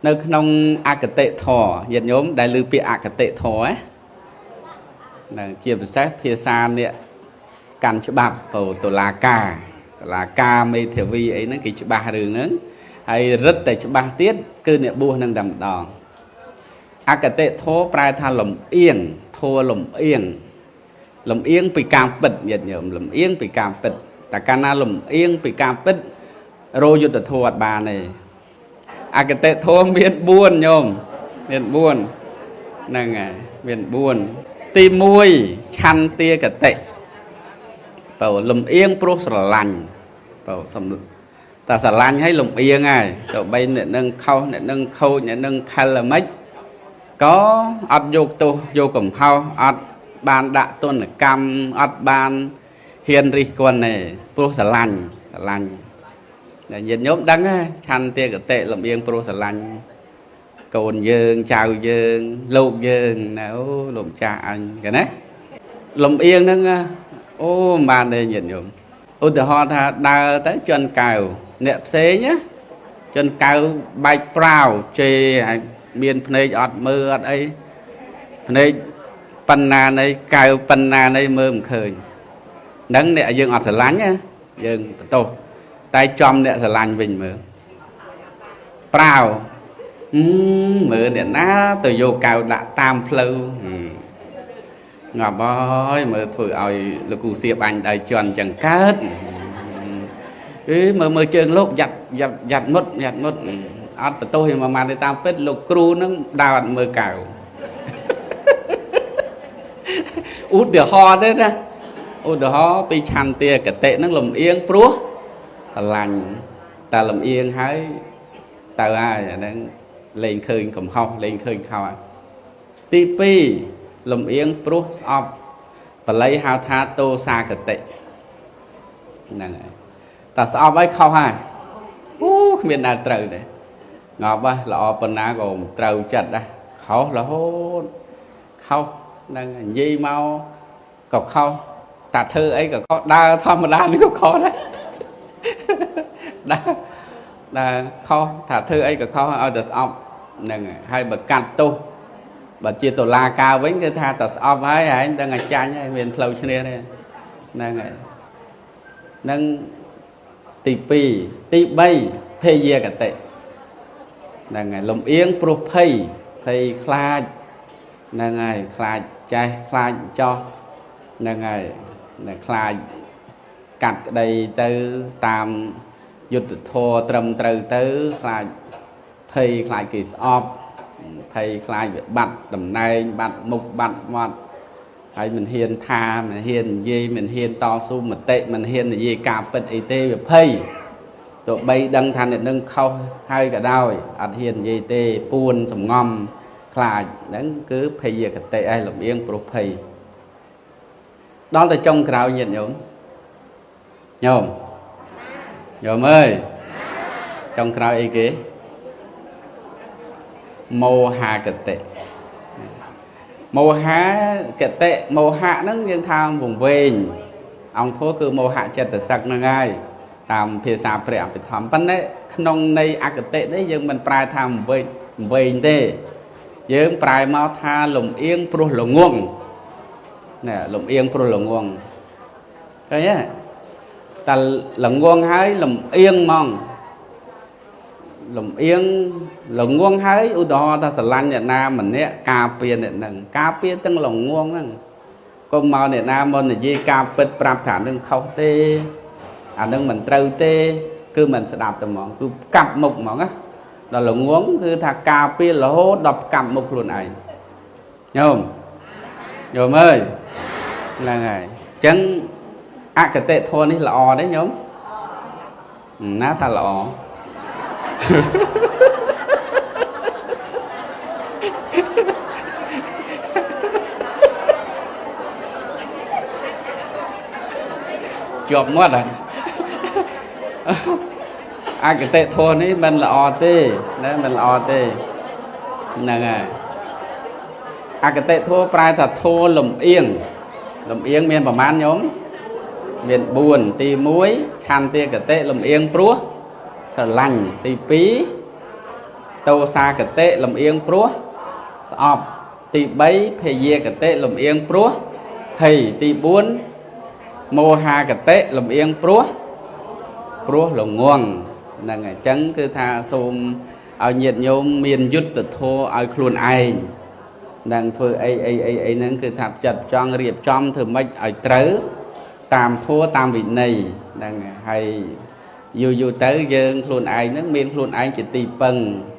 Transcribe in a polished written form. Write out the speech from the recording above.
នៅក្នុងអគតិធម៌ញាតិញោមដែលឮពាក្យអគតិធម៌ហ្នឹងជាពិសេសភាសាអ្នកកាន់ច្បាប់តុលាការតុលាការមេធាវីអីហ្នឹងគេច្បាស់រឿងហ្នឹងហើយរឹតតែច្បាស់ទៀតគឺអ្នកបួសនឹងតែម្ដងអគតិធម៌ប្រែថាលំអៀងធម៌លំអៀងលំអៀងពីការពិតញាតិញោមលំអៀងពីការពិតតែកាលណាលំអៀងពីការពិតរោយុទ្ធធម៌អត់បានទេអគតិធម៌មាន4ញោមមាន4ហ្នឹងហើយមាន4ទី1ឆន្ទាគតិបើលំអៀងព្រោះស្រឡាញ់បើសំតែស្រឡាញ់ឲ្យលំអៀងហើយទៅបីអ្នកនឹងខុសអ្នកនឹងខូចអ្នកនឹងខិលល្មិចក៏អត់យកទោសយកកំហុសអត់បានដាក់ទណ្ឌកម្មអត់បានហ៊ានរិះគន់ទេព្រោះស្រឡាញ់ស្រឡាញ់តែញាតិញោមដឹងឆន្ទាគតិលំអៀងព្រោះស្រឡាញ់កូនយើងចៅយើងលោកយើងណាអូលោកម្ចាស់អញកណាលំអៀងហ្នឹងអូមិនបានទេញាតិញោមឧទាហរណ៍ថាដើរទៅជន់កៅអ្នកផ្សេងណាជន់កៅបែកប្រាវជេរហើយមានភ្នែកអត់មើលអត់អីភ្នែកបណ្ណានៃកៅបណ្ណានៃមើលមិនឃើញហ្នឹងអ្នកយើងអត់ស្រឡាញ់ណាយើងបន្ទោសតែចំអ្នកស្រឡាញ់វិញមើលប្រាវមើលអ្នកណាទៅយកកៅដាក់តាមផ្លូវងាប់ហើយមើលធ្វើឲ្យលោកគូសៀបអញដៃជន់ចឹងកើតអេមើលមើលជើងលោកយ៉ាត់យ៉ាត់យ៉ាត់មុតយ៉ាត់មុតអត់បន្ទោសឯមួយម៉ាត់ទេតាមពិតលោកគ្រូនឹងដើរអត់មើលកៅឧទាហរណ៍ទេណាឧទាហរណ៍ពីឆន្ទាគតិនឹងលំអៀងព្រោះស្រឡាញ់តែលំអៀងហើយទៅហើយអាហ្នឹងលែងឃើញកំហុសលែងឃើញខុសទី2លំអៀងព្រោះស្អប់បល័យហៅថាទោសាគតិហ្នឹងហើយតែស្អប់ហើយខុសហើយអូគ្មានដែលត្រូវទេងាប់ហ៎ល្អប៉ុណ្ណាក៏មិនត្រូវចិត្តដែរខុសរហូតខុសហ្នឹងនិយាយមកក៏ខុសតែធ្វើអីក៏ខុសដើរធម្មតានេះក៏ខុសដែរដើរខុសថាធ្វើអីក៏ខុសឲ្យតែស្អប់ហ្នឹងហើយបើកាត់ទោសបើជាតុលាការវិញគឺថាតែស្អប់ហើយឯងដឹងតែចាញ់ហើយមានផ្លូវឈ្នះទេហ្នឹងហើយនឹងទី2ទី3ភយាគតិហ្នឹងហើយលំអៀងព្រោះភ័យភ័យខ្លាចហ្នឹងហើយខ្លាចចេះខ្លាចចោះហ្នឹងហើយខ្លាចកាត់ក្តីទៅតាមយុទ្ធធម៌ត្រឹមត្រូវទៅខ្លាចភ័យខ្លាចគេស្អប់ភ័យខ្លាចវាបាត់តំណែងបាត់មុខបាត់មាត់ហើយមិនហ៊ានថាមិនហ៊ាននិយាយមិនហ៊ានតស៊ូមតិមិនហ៊ាននិយាយការពិតអីទេវាភ័យទោះបីដឹងថាអ្នកនឹងខុសហើយក៏ដោយអត់ហ៊ាននិយាយទេពួនសំងំខ្លាចហ្នឹងគឺភយាគតិឯងលំអៀងព្រោះភ័យដល់តែចុងក្រោយញាតិញោមញោមញោមអើយចុងក្រោយអីគេមោហាគតិមោហាគតិមោហៈហ្នឹងយើងថាវង្វេងអង្គធម៌គឺមោហៈចិត្តសឹកហ្នឹងហើយតាមភាសាព្រះអភិធម្មប៉ុន្តែក្នុងន័យអគតិនេះយើងមិនប្រែថាវង្វេងទេយើងប្រែមកថាលំអៀងព្រោះល្ងងណែលំអៀងព្រោះល្ងងឃើញទេតែល្ងងហើយលំអៀងហ្មងលំអៀងល្ងងហើយឧទាហរណ៍ថាស្រឡាញ់អ្នកណាម្នាក់ការពារអ្នកហ្នឹងការពារទាំងល្ងងហ្នឹងកុំមកអ្នកណាមកនិយាយការពិតប្រាប់ថានឹងខុសទេអានឹងមិនត្រូវទេគឺមិនស្ដាប់តែហ្មងគឺកាប់មុខហ្មងណាដល់ល្ងងគឺថាការពាររហូតដល់កាប់មុខខ្លួនឯងញោមញោមអើយហ្នឹងហើយអញ្ចឹងអគតិធម៌នេះល្អទេញោមណាថាល្អជាប់មាត់ហ៎អគតិធម៌នេះមិនល្អទេណាមិនល្អទេហ្នឹងហើយអគតិធម៌ប្រែថាធម៌លំអៀងលំអៀងមានប្រមាណញោមមាន4ទី1ឆន្ទាគតិលំអៀងព្រោះស្រឡាញ់ទី2 ទោសាគតិលំអៀងព្រោះស្អប់ទី3ភយាគតិលំអៀងព្រោះភ័យទី4មោហាគតិលំអៀងព្រោះល្ងងហ្នឹង។ អញ្ចឹងគឺថាសូមឲ្យញាតិញោមមានយុទ្ធធម៌ឲ្យខ្លួនឯងនឹងធ្វើអីអីអីអីហ្នឹងគឺថាចិត្តចង់រៀបចំធ្វើម៉េចឲ្យត្រូវតាមធម៌តាមវិន័យហ្នឹងហើយយូរយូរទៅយើងខ្លួនឯងហ្នឹងមានខ្លួនឯងជាទីពឹង។